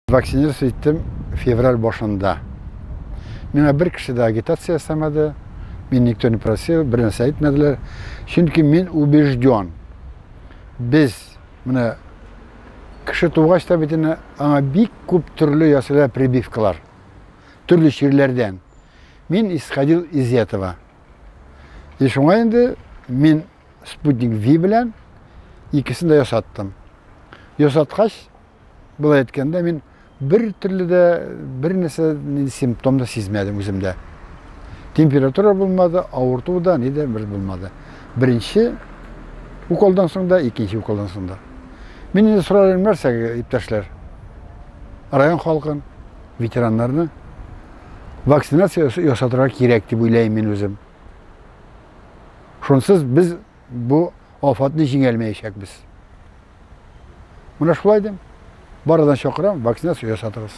Вакцинироваться иттем февраль башында. Миңа бер кеше дә агитация ясамады, мин никто не просил, бер нәрсә әйтмәделәр. Чөнки мин убежден, без менә кеше тугач та бит инде аңа бик күп төрле ясыйлар прививкалар, төрле чирләрдән. Мин исходил из этого. И шуңа инде мин Спутник V белән икесен дә ясаттым. Ясаткач, Болай әйткәндә, мин бер төрле дә бер нәрсә симптом да сизмәдем үземдә. Температура булмады, авырту да, ни дә бер булмады. Беренче уколдан соң да, икенче уколдан соң да. Мин инде сорар идем нәрсәгә, иптәшләр? Район халкын, ветераннарны вакцинация ясатырга кирәк дип уйлыйм мин үзем. Шунсыз без бу афәтне җиңәлмәячәкбез. Менә шулай дим. Барыдан чакырам, вакцинация ясатыгыз.